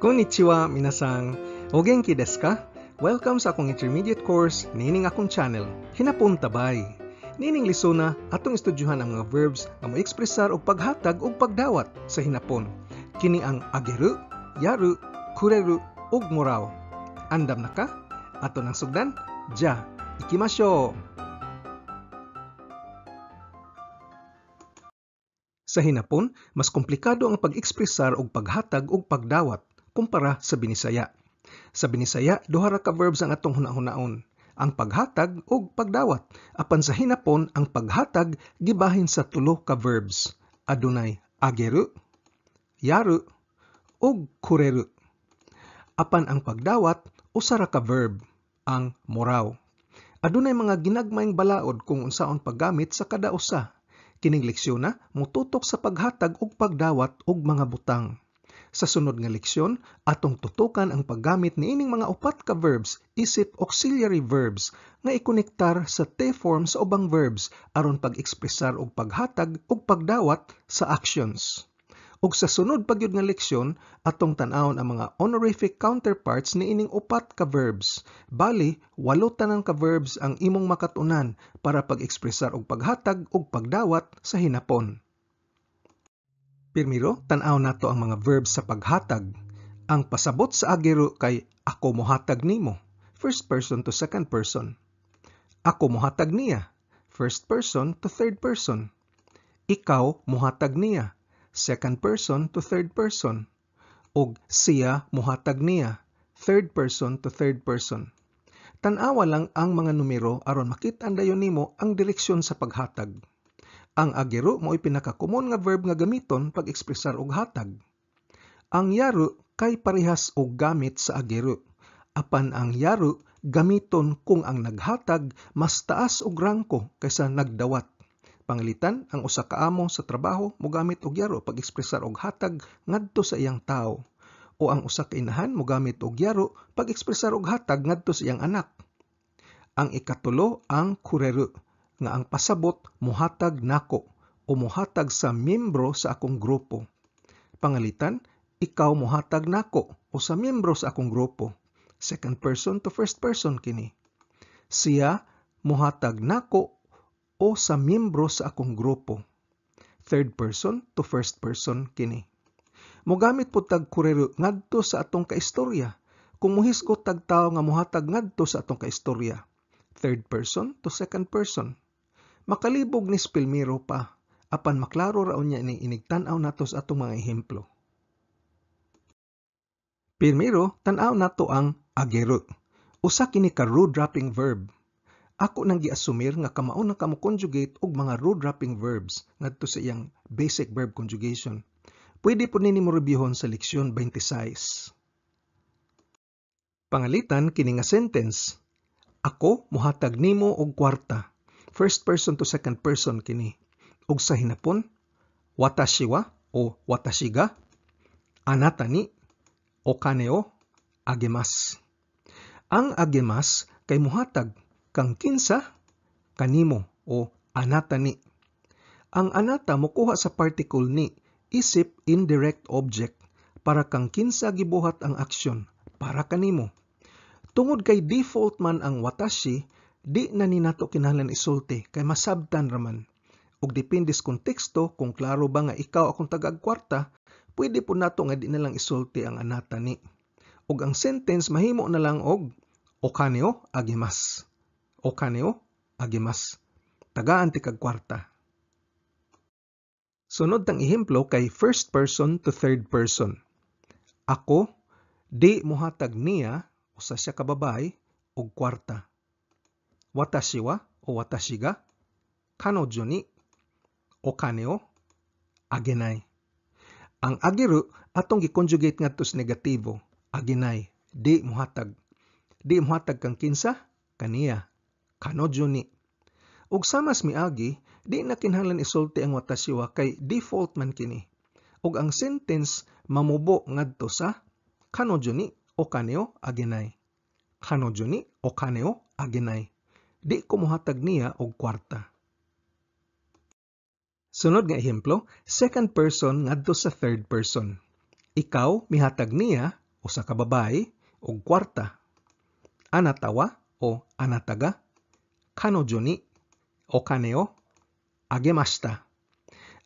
Konnichiwa, minasang. O genki desu ka? Welcome sa akong intermediate course niining akong channel. Hinapon tabay. Niining lisona atong estudyuhan ang mga verbs nga moekspresar og paghatag ug pagdawat sa hinapon. Kini ang ageru, yaru, kureru ug morao. Andam na ka? Ato nang sugdan? Ja, ikimashou. Sa hinapon, mas komplikado ang pag-ekspresar og paghatag ug pagdawat kumpara sa Binisaya. Sa Binisaya, duha ra ka verbs ang atong hunahunaon, ang paghatag ug pagdawat. Apan sa hinapon, ang paghatag gibahin sa tulo ka verbs. Adunay ageru, yaru, ug kureru. Apan ang pagdawat, usa ra ka verb, ang morao. Adunay mga ginagmayng balaod kung unsaon paggamit sa kada usa. Kining leksyon motutok sa paghatag ug pagdawat og mga butang. Sa sunod nga leksyon, atong tutukan ang paggamit niining mga upat ka verbs isip auxiliary verbs nga ikonektar sa te-form sa ubang verbs aron pag-ekspresar og paghatag ug pagdawat sa actions. Ug sa sunod pa gyud nga leksyon, atong tan-awon ang mga honorific counterparts niining upat ka verbs. Bali, walo tanan ka verbs ang imong makat-unan para pag-ekspresar og paghatag ug pagdawat sa hinapon. Primero, tan-aw nato ang mga verbs sa paghatag. Ang pasabot sa ageru kay ako mohatag nimo, first person to second person. Ako mohatag niya, first person to third person. Ikaw mohatag niya, second person to third person. Og siya mohatag niya, third person to third person. Tan-awa lang ang mga numero aron makit-an dayon nimo ang direksyon sa paghatag. Ang ageru mao'y pinakakomon nga verb nga gamiton pag-ekspresar og hatag. Ang yaru kay parehas og gamit sa ageru. Apan ang yaru gamiton kung ang naghatag mas taas og rangko kaysa nagdawat. Pangalitan, ang usa ka amo sa trabaho mogamit og yaru pag-ekspresar og hatag ngadto sa iyang tawo, o ang usa ka inahan mogamit og yaru pag-ekspresar og hatag ngadto sa iyang anak. Ang ikatulo ang kureru, nga ang pasabot mohatag nako o mohatag sa miyembro sa akong grupo. Pangalitan, ikaw mohatag nako o sa miyembro sa akong grupo. Second person to first person kini. Siya mohatag nako o sa miyembro sa akong grupo. Third person to first person kini. Mogamit pud tag kureru ngadto sa atong kaistorya. Kung mohisgot tag tawo nga mohatag ngadto sa atong kaistorya. Third person to second person. Makalibog ni Spilmiro pa, apan maklaro ra unya ni inigtan-aw nato sa atong mga ehemplo. Primero, tan-aw nato ang ageru. Usa kini ka rule-dropping verb. Ako nang giasumir nga kamao na kamo conjugate og mga rule-dropping verbs ngadto sa iyang basic verb conjugation. Pwede po nini mo reviewon sa leksyon 26. Pangalitan kini nga sentence. Ako mohatag nimo og kwarta. First person to second person kini. Og sa hinapon, watashi wa o watashi ga, anata ni okane o agemasu. Ang agemasu kay mohatag kang kinsa kanimo o anata ni. Ang anata mokuha sa particle ni isip indirect object para kang kinsa gibuhat ang aksyon para kanimo. Tungod kay default man ang watashi, di na ni nato kinahanglan isulti kay masabtan raman. Ug depende sa konteksto kung klaro ba nga ikaw akong tagaag kwarta, pwede po nato nga di na lang isulti ang anata ni. Ug ang sentence mahimo na lang og okane o agemasu. Okane o agemasu. Tagaan ti kag kwarta. Sunod tang ehemplo kay first person to third person. Ako di mohatag niya usa siya ka babae og kwarta. Watashi wa o watashi ga kanojo ni okane o agenai. Ang ageru atong gi-conjugate ngadto sa negatibo, agenai, di mohatag. Di mohatag kang kinsa kaniya, kanojo ni. Ug samas miagi, di na kinahanglan isulti ang watashi wa kay default man kini. Ug ang sentence mamubo ngadto sa kanojo ni okane o agenai. Kanojo ni okane o agenai. Di ko mohatag niya og kwarta. Sunod nga ehemplo, second person ngadto sa third person. Ikaw mihatag niya usa ka babae, og kwarta. Anata wa o anata ga kanojo ni okane o agemashita.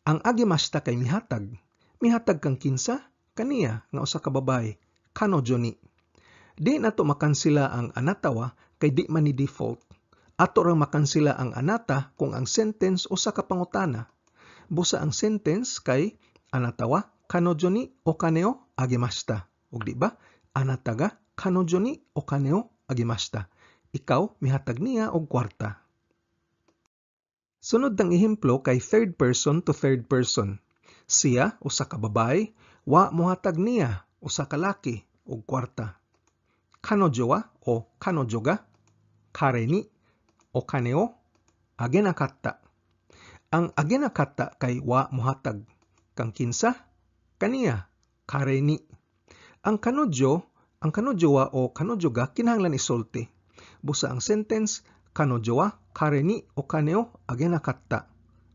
Ang agemashita kay mihatag. Mihatag kang kinsa? Kaniya nga usa ka babae, kanojo ni. Di nato makansela ang anata wa kay di man ni default. Ato rang makansela ang anata kung ang sentence usa ka pangutana. Busa ang sentence kay anata wa kanojo ni okane o agemashita. Ug di ba? Anata ga kanojo ni okane o agemashita. Ikaw mihatag niya og kwarta. Sunod ang ehemplo kay third person to third person. Siya, usa ka babae, wa mohatag niya, usa ka laki, og kwarta. Kanojo wa o kanojo ga kare ni okane o agenakatta. Ang agenakatta kay wa mohatag. Kang kinsa? Kaniya, kare ni. Ang kanojo wa o kanojo ga kinahanglan isulti. Busa ang sentence, kanojo wa kare ni okane o agenakatta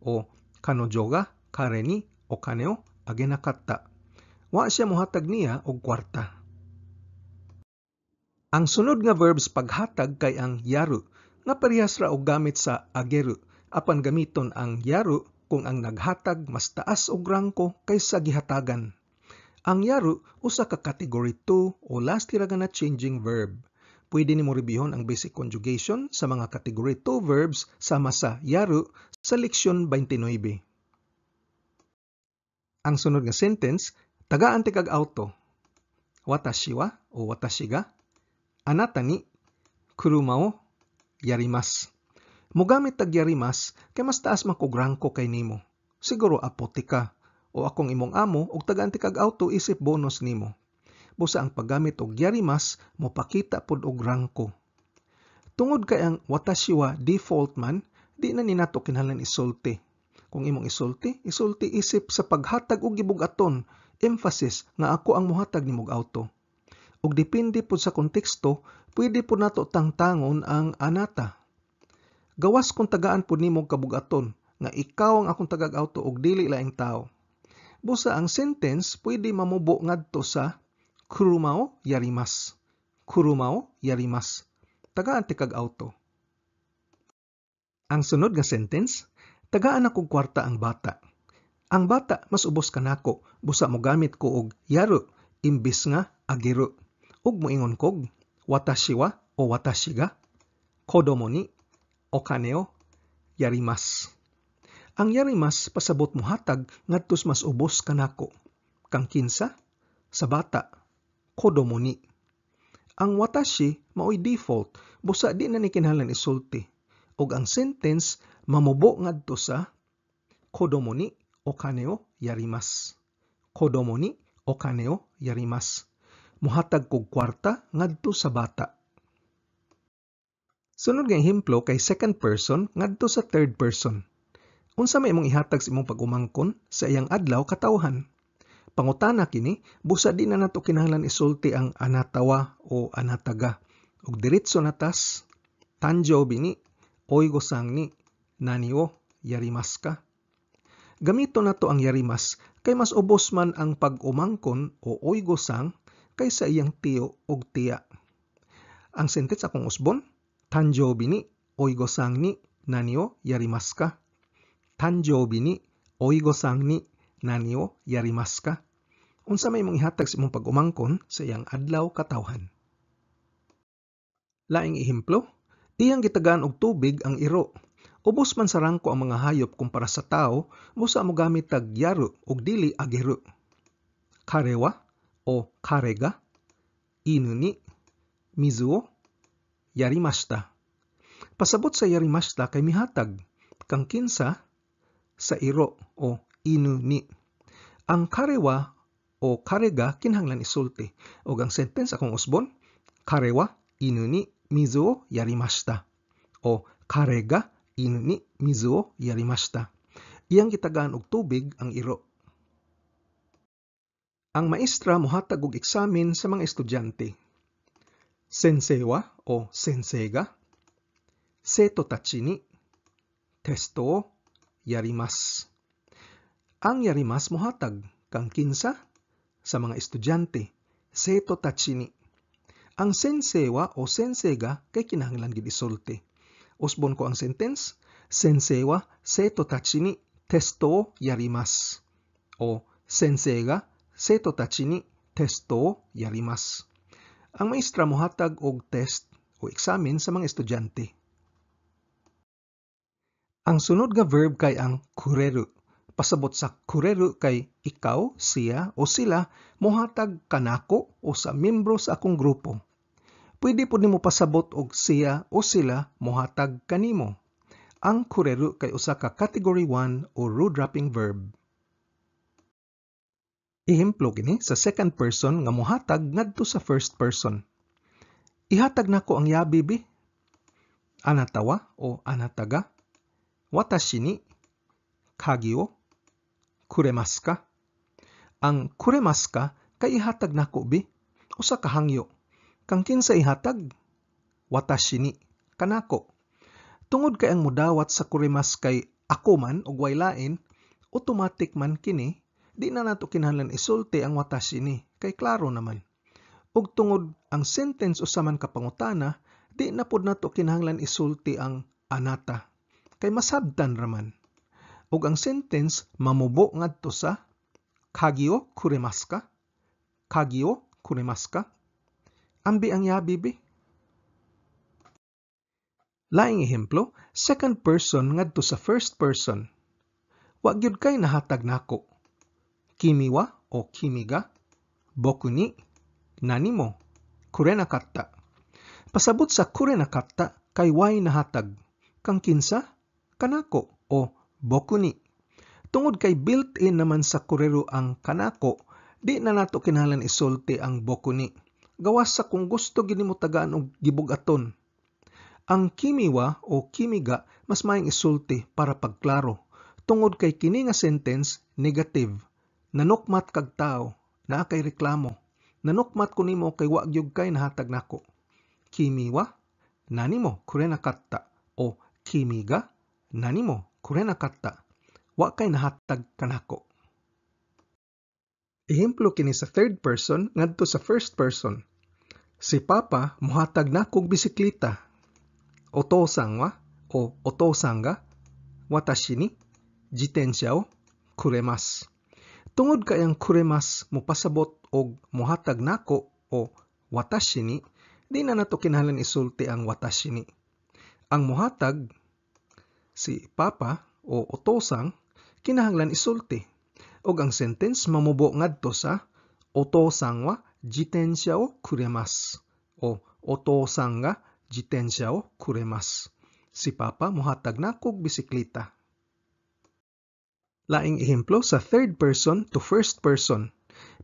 o kanojo ga kare ni okane o agenakatta. Wa siya mohatag niya og kwarta. Ang sunod nga verbs paghatag kay ang yaru, nga parehas ra og gamit sa ageru, apan gamiton ang yaru kung ang naghatag mas taas og rangko kaysa gihatagan. Ang yaru usa ka category 2 o last hiragana changing verb. Pwede nimo rebihon ang basic conjugation sa mga category 2 verbs sama sa yaru sa leksyon 29. Ang sunod nga sentence, tagaan tikag auto. Watashi wa o watashi ga anata ni kuruma o yarimasu. Mogamit tag yarimasu kay mas taas man kog rangko kay nimo. Siguro apotika o akong imong amo og tagaan tikag auto isip bonus nimo. Busa ang paggamit og yarimasu mopakita pod og rangko. Tungod kay ang watashi wa default man, di na ni nato kinahanglan isulti. Kung imong isulti, isulti isip sa paghatag og gibug-aton, emphasis nga ako ang mohatag nimog auto. Ug depende pod sa konteksto, pwede pod nato tangtangon ang anata. Gawas kung tagaan pod nimo kabug-aton nga ikaw ang akong tagag auto ug dili laing tao. Busa ang sentence pwede mamubo ngadto sa kuruma o yarimasu. Kuruma o yarimasu. Tagaan tikag auto. Ang sunod nga sentence, tagaan akong kwarta ang bata. Ang bata mas ubos kanako, busa mogamit ko og yaru imbis nga ageru. Ug moingon kog watashi wa o watashi ga kodomo ni okane o yarimasu. Ang yarimasu pasabot mohatag ngadto sa mas ubos kanako. Kang kinsa? Sa bata. Kodomo ni. Ang watashi maoy default, busa di na ni kinahanglan isulti. Ug ang sentence mamubo ngadto sa kodomo ni okane o yarimasu. Kodomo ni okane o yarimasu. Muhatag kog kwarta ngadto sa bata. Sunod nga ehemplo kay second person ngadto sa third person. Unsa may imong ihatag sa imong pag-umangkon sa iyang adlaw katawhan? Pangutana kini, busa di na nato kinahanglan isulti ang anata wa o anata ga. Ug diretso na tas tanjoubi ni oigo-san ni nani o yarimasu ka? Gamito nato ang yarimasu kay mas ubos man ang pag-umangkon o oigo-san kaysa iyang tiyo og tiya. Ang sentence akong usbon, tanjoubi ni oigo-san ni nani o yarimasu ka? Tanjoubi ni oigo-san ni nani o yarimasu ka? Unsa may imong ihatag sa imong pag-umangkon sa iyang adlaw katawhan? Laing ehemplo, iyang gitagaan og tubig ang iro. Ubos man sa rangko ang mga hayop kumpara sa tao, busa mogamit tag yaru ug dili ageru. Kare wa o kare ga inu ni mizu o yarimashita. Pasabot sa yarimashita kay mihatag kang kinsa? Sa iro o inu ni. Ang kare wa o kare ga kinahanglan isulti. Ug ang sentence akong usbon, kare wa inu ni mizu o yarimashita. O kare ga inu ni mizu o yarimashita. Iyang gitagaan og tubig ang iro. Ang maestra mohatag og eksamen sa mga estudyante. Sensei wa o sensei ga seito tachi ni testo o yarimasu. Ang yarimasu mohatag kang kinsa? Sa mga estudyante. Seto tachi ni. Ang sensei wa o sensei ga kay kinahanglan gid isulti. Usbon ko ang sentence, sensei wa seto tachi ni testo o yarimasu. O sensei ga seto tachi ni testo o yarimasu. Ang maestra mohatag og test o eksamen sa mga estudyante. Ang sunod nga verb kay ang kureru. Pasabot sa kureru kay ikaw, siya o sila mohatag kanako o sa miyembro sa akong grupo. Pwede pud nimo pasabot og siya o sila mohatag kanimo. Ang kureru kay usa ka category 1 o ru-dropping verb. Ehemplo kini sa second person nga mohatag ngadto sa first person. Ihatag nako ang yabi bi. Anata wa o anata ga watashi ni kagi o kuremasu ka? Ang kuremasu ka kay ihatag nako bi, usa ka hangyo. Kang kinsa ihatag? Watashi ni kanako. Tungod kay ang mudawat sa kuremasu kay ako man og way lain, automatic man kini, di na nato kinahanglan isulti ang watashi ni kay klaro naman. Ug tungod ang sentence usa man ka pangutana, di na pud nato kinahanglan isulti ang anata kay masabtan raman. Ug ang sentence mamubo ngadto sa kagi o kuremasu ka? Kagi o kuremasu ka? Ambi ang yabi bi. Laing ehemplo, second person ngadto sa first person. Wa gyud kay nahatag nako. Kimi wa o kimi ga boku ni nani mo kurenakatta. Pasabot sa kurenakatta kay way nahatag. Kang kinsa? Kanako o boku ni. Tungod kay built-in naman sa kureru ang kanako, di na nato kinahanglan isulti ang boku ni. Gawas sa kung gusto gid nimo tagaan og gibugaton. Ang kimi wa o kimi ga mas maayong isulti para pagklaro. Tungod kay kini nga sentence negative. Nanukmat kag tao, naa kay reklamo. Nanukmat ko nimo kay wa gyud kay nahatag nako. Kimi wa nani mo kurenakatta o kimi ga nani mo kurenakatta. Wa kay nahatag kanako. Ehemplo kini sa third person ngadto sa first person. Si Papa mohatag nakog bisikleta. Otosan wa o otosan ga watashi ni jitensha o kuremasu. Tungod kay ang kuremasu mopasabot og mohatag nako o watashi ni, di na nato kinahanglan isulti ang watashi ni. Ang mohatag si Papa o otosan kinahanglan isulti. Ug ang sentence mamubo ngadto sa otosan wa jitensha o kuremasu o otosan ga jitensha o kuremasu. Si Papa mohatag nakog bisikleta. Laing ehemplo sa third person to first person.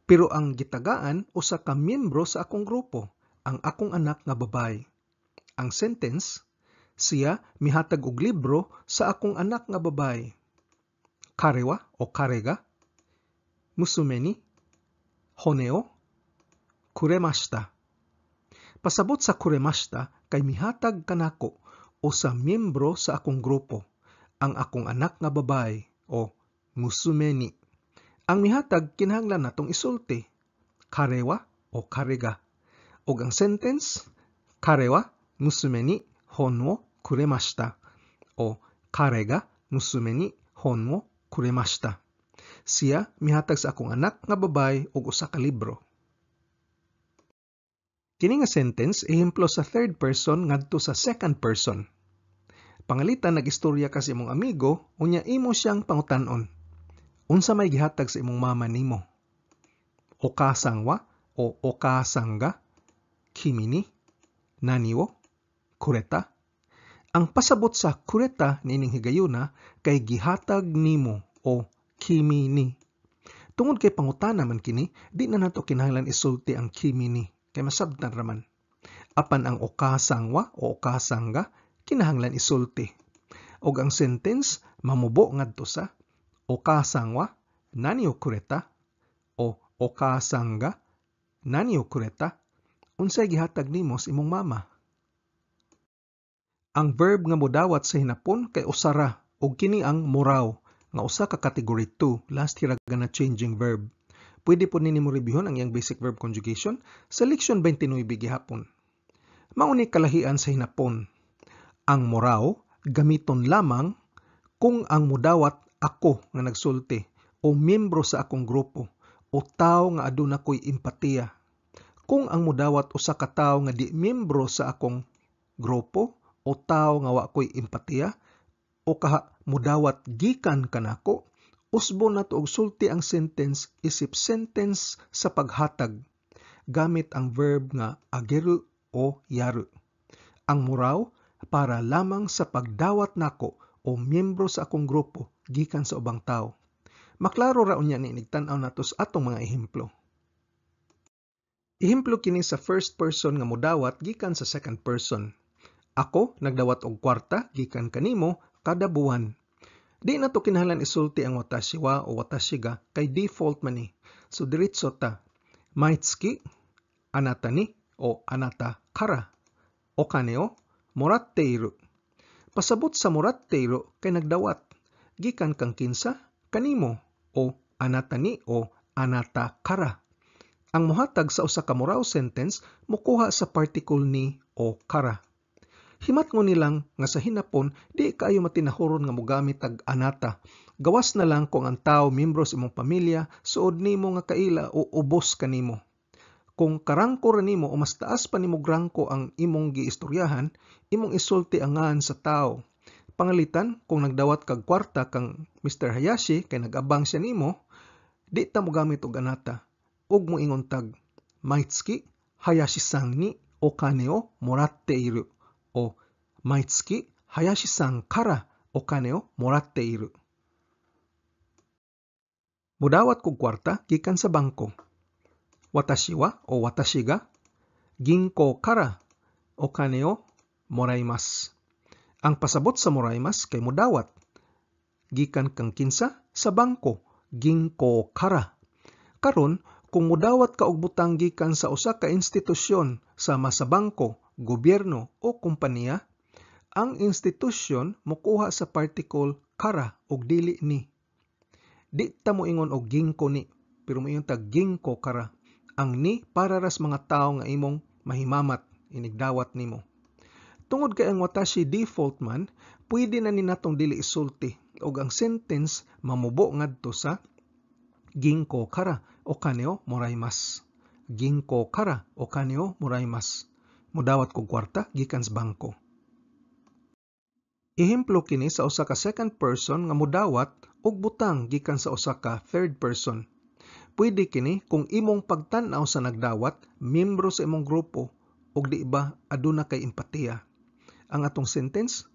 Pero ang gitagaan usa ka miyembro sa akong grupo, ang akong anak nga babaye. Ang sentence, siya mihatag og libro sa akong anak nga babaye. Kare wa o kare ga musume ni hone o kuremashita. Pasabot sa kuremashita kay mihatag kanako o sa miyembro sa akong grupo, ang akong anak nga babaye o musume ni. Ang mihatag kinahanglan natong isulti, kare wa o kare ga. Ug ang sentence, kare wa musume ni hon o kuremashita o kare ga musume ni hon o kuremashita. Siya mihatag sa akong anak nga babaye og usa ka libro. Kini nga sentence ehemplo sa third person ngadto sa second person. Pangalitan nag-istorya ka sa imong amigo unya imo siyang pangutan-on. Unsa may gihatag sa imong mama nimo? Okasan wa o okasan ga kimi ni nani wo kureta? Ang pasabot sa kureta niining higayuna kay gihatag nimo o kimi ni. Tungod kay pangutana man kini, di na nato kinahanglan isulti ang kimi ni kay masabtan raman. Apan ang okasan wa o okasan ga kinahanglan isulti. Og ang sentence mamubo ngadto sa okasan wa nani o kureta o okasan ga nani o kureta. Unsay gihatag nimo sa imong mama? Ang verb nga modawat sa hinapon kay usara ug kini ang morau nga usa ka category 2 last hiragana changing verb. Pwede po nimo reviewon ang iyang basic verb conjugation sa leksyon 29 gihapon. Mao ni kalahian sa hinapon. Ang もらう gamiton lamang kung ang mudawat ako nga nagsulti o miyembro sa akong grupo o tawo nga aduna ko'y empatiya. Kung ang mudawat usa ka tawo nga di miyembro sa akong grupo o tawo nga wa ko'y empatiya o kaha mudawat gikan kanako, usbon nato og sulti ang sentence isip sentence sa paghatag gamit ang verb nga あげる o やる. Ang もらう para lamang sa pagdawat nako o miyembro sa akong grupo gikan sa ubang tawo. Maklaro ra unya ni inig tan-aw nato sa atong mga ehemplo. Ehemplo kini sa first person nga mudawat gikan sa second person. Ako nagdawat og kwarta gikan kanimo kada buwan. Di na to kinahanglan isulti ang 私は o 私が kay default man ni. So diretso ta. 毎月あなたに o あなたからお金をもらっている. Pasabot sa もらっている kay nagdawat. Gikan kang kinsa? Kanimo o あなたに o あなたから. Ang muhatag sa usa ka もらう sentence mukuha sa particle に o から. Himatngon nilang nga sa hinapon di kaayo matinahuron nga mogamit og あなた. Gawas na lang kung ang tawo miyembro sa imong pamilya, suod nimo nga kaila o ubos kanimo. Kung karangko ra nimo o mas taas pa nimo rangko ang imong giistoryahan, imong isulti ang ngalan sa tawo. Pangalitan, kung nagdawat kag kwarta kang Mr. Hayashi kay nag-abang siya nimo, di ta mogamit og あなた. Ug moingon tag, 毎月 Hayashi さんにお金をもらっている o 毎月 Hayashi さんからお金をもらっている. Mudawat kog kwarta gikan sa bangko. 私は o 私が銀行からお金をもらいます. Ang pasabot sa もらいます kay mudawat. Gikan kang kinsa? Sa bangko. 銀行から. Karon, kung mudawat ka og butang gikan sa usa ka institusyon sama sa bangko, gobyerno o kompanya, ang institusyon mokuha sa particle から ug dili に. Di ta moingon og 銀行に, pero moingon ta 銀行から. Ang に para ras mga tawo nga imong mahimamat inigdawat nimo. Tungod kay ang 私 default man, pwede na ni natong dili isulti ug ang sentence mamubo ngadto sa 銀行からお金をもらいます. 銀行からお金をもらいます. Mudawat kog kwarta gikan sa bangko. Ehemplo kini sa usa ka second person nga mudawat og butang gikan sa usa ka third person. Pwede kini kung imong pagtan-aw sa nagdawat miyembro sa imong grupo ug di ba aduna kay empatiya. Ang atong sentence,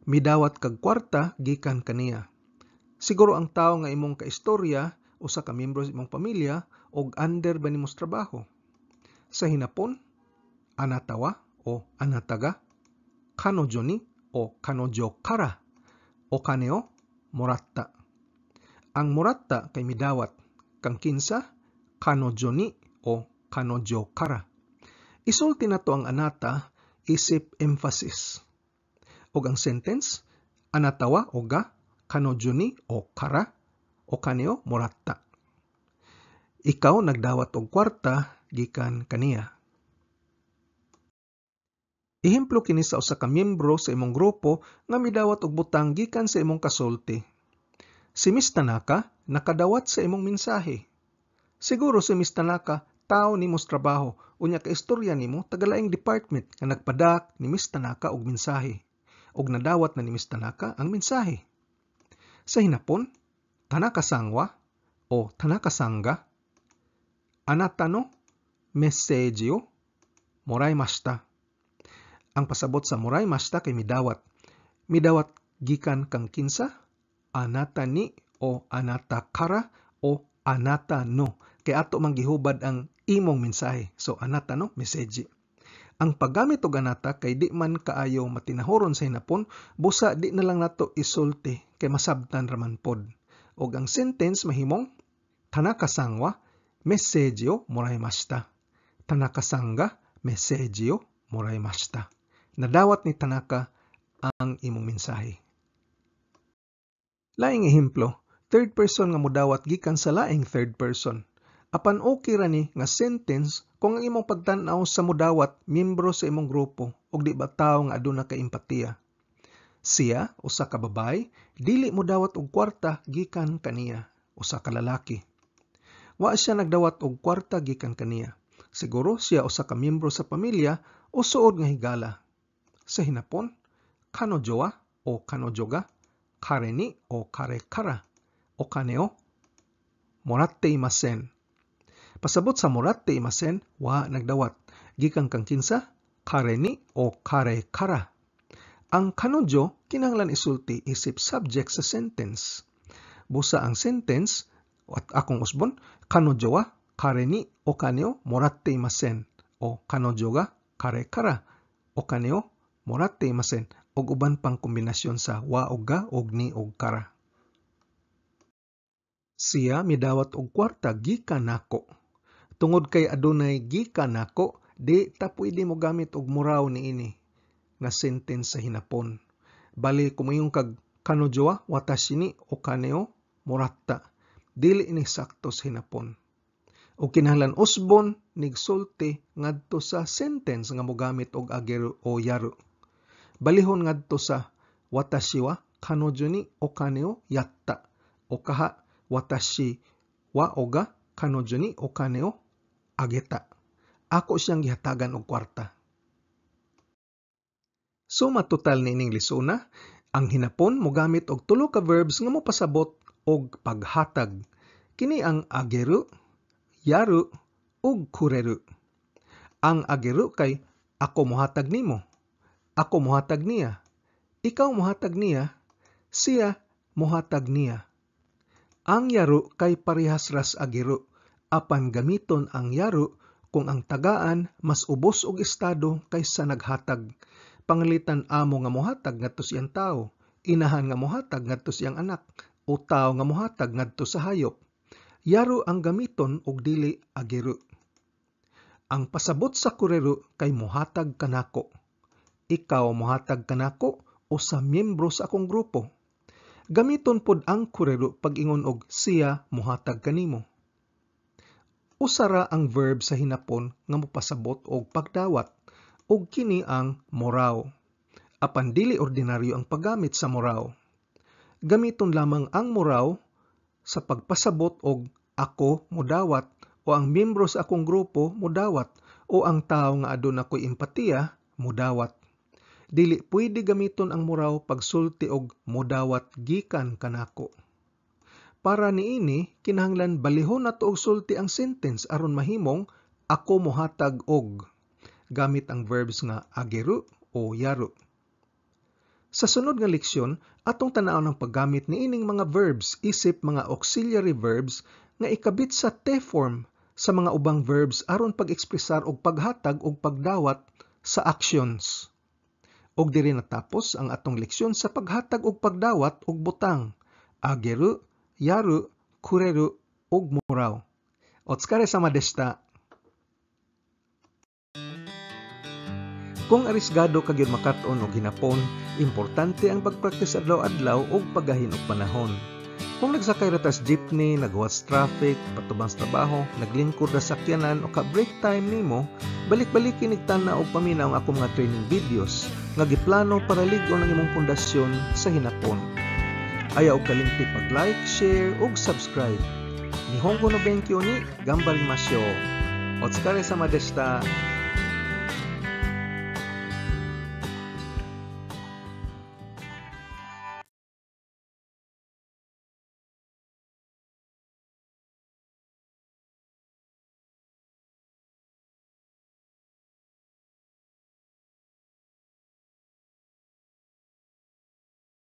midawat kag kwarta gikan kaniya. Siguro ang tawo nga imong kaistorya usa ka miyembro sa imong pamilya og under ba nimo sa trabaho. Sa hinapon, あなたは o あなたが彼女に o 彼女からお金をもらった. Ang もらった kay midawat kang kinsa? 彼女に o 彼女から. Isulti nato ang あなた isip emphasis. Ug ang sentence, あなたは o が彼女に o からお金をもらった. Ikaw nagdawat og kwarta gikan kaniya. Ehemplo kini sa usa ka miyembro sa imong grupo nga midawat og butang gikan sa imong kasulti. Si Miss Tanaka nakadawat sa imong mensahe. Siguro si Miss Tanaka tawo nimo sa trabaho, unya kaistorya nimo taga-laing department nga nagpadak ni Miss Tanaka og mensahe. Ug nadawat na ni Miss Tanaka ang mensahe. Sa hinapon, 田中さんは o 田中さんがあなたのメッセージをもらいました. Ang pasabot sa もらいました kay midawat. Midawat gikan kang kinsa? あなたに o あなたから o あなたの. Kay ato man gihubad ang imong mensahe. So あなたのメッセージ. Ang paggamit og あなた kay di man kaayo matinahuron sa hinapon, busa di na lang nato isulti kay masabtan ra man pod. Og ang sentence mahimong 田中さんはメッセージをもらいました. 田中さんがメッセージをもらいました. Nadawat ni Tanaka ang imong mensahe. Laing ehemplo, third person nga mudawat gikan sa laing third person. Apan okay ra ni nga sentence kung ang imong pagtan-aw sa mudawat miyembro sa imong grupo ug di ba tawo nga aduna kay empatiya. Siya, usa ka babaye, dili modawat og kwarta gikan kaniya, usa ka lalaki. Wa siya nagdawat og kwarta gikan kaniya. Siguro siya usa ka miyembro sa pamilya o suod nga higala. Sa hinapon, kanojo wa o kanojo ga, kare ni o kare kara, o kane o moratte imasen. Pasabot sa moratte imasen, wa nagdawat. Gikan kang kinsa, kare ni o kare kara. Ang kanojo kinahanglan isulti isip subject sa sentence. Busa ang sentence at akong usbon, kanojo wa kare ni o kane o moratte imasen o kanojo ga kare kara o kane o moratte imasen og uban pang kombinasyon sa wa og ga og ni og kara. Siya midawat og kwarta gikan nako. Tungod kay adunay gikan nako, di ta pwede mo gamit og moraw niini nga sentence sa hinapon. Bali kung kag kanojo wa watashi ni o kane o moratta, dili ini sakto sa hinapon. O kinahanglan usbon nigsulti ngadto sa sentence nga mogamit og ageru o yaru. Balihon ngadto sa watashi wa kanojo ni o kane o yatta o kaha watashi wa o ga kanojo ni o kane o ageta. Ako siyang gihatagan og kwarta. Suma total niining lisuna, ang hinapon mogamit og tulo ka verbs nga mopasabot og paghatag. Kini ang ageru, yaru, ug kureru. Ang ageru kay ako mohatag nimo, ako mohatag niya, ikaw mohatag niya, siya mohatag niya. Ang yaru kay parehas ras ageru, apan gamiton ang yaru kung ang tagaan mas ubos og estado kaysa naghatag. Pangalitan amo nga mohatag ngadto sa iyang tawo, inahan nga mohatag ngadto sa iyang anak, o tawo nga mohatag ngadto sa hayop. Yaru ang gamiton og dili ageru. Ang pasabot sa kureru kay mohatag kanako. Ikaw mohatag kanako o sa miyembro sa akong grupo. Gamiton pod ang kureru pag-ingon og siya mohatag kanimo. Usara ang verb sa hinapon nga mopasabot og pagdawat, ug kini ang moraw. Apan dili ordinaryo ang paggamit sa moraw. Gamiton lamang ang moraw sa pagpasabot og ako modawat o ang miyembro sa akong grupo modawat o ang tawo nga aduna koy empatiya modawat. Dili pwede gamiton ang moraw pagsulti og modawat gikan kanako. Para niini kinahanglan balihon nato og sulti ang sentence aron mahimong ako mohatag og gamit ang verbs nga ageru o yaru. Sa sunod nga leksyon, atong tan-awon ang paggamit niining mga verbs isip mga auxiliary verbs nga ikabit sa te form sa mga ubang verbs aron pag-ekspresar og paghatag og pagdawat sa actions. Og diri natapos ang atong leksyon sa paghatag og pagdawat og butang, ageru, yaru, kureru ug moraw. Otsukaresama deshita. Kung arisgado ka gyud makat-on og hinapon, importante ang pagpraktis adlaw-adlaw ug paggahin og panahon. Kung nagsakay ra tas jeepney, naghuwat sa traffic, patubang sa trabaho, naglingkod ra sa sakyanan o ka break time nimo, balik-baliki nig tan-aw og paminaw ang akong mga training videos nga giplano para lig-on ang imong pundasyon sa hinapon. Ayaw og kalimti pag-like, share ug subscribe. Nihongo no benkyo ni ganbarimashou. Otsukaresama deshita.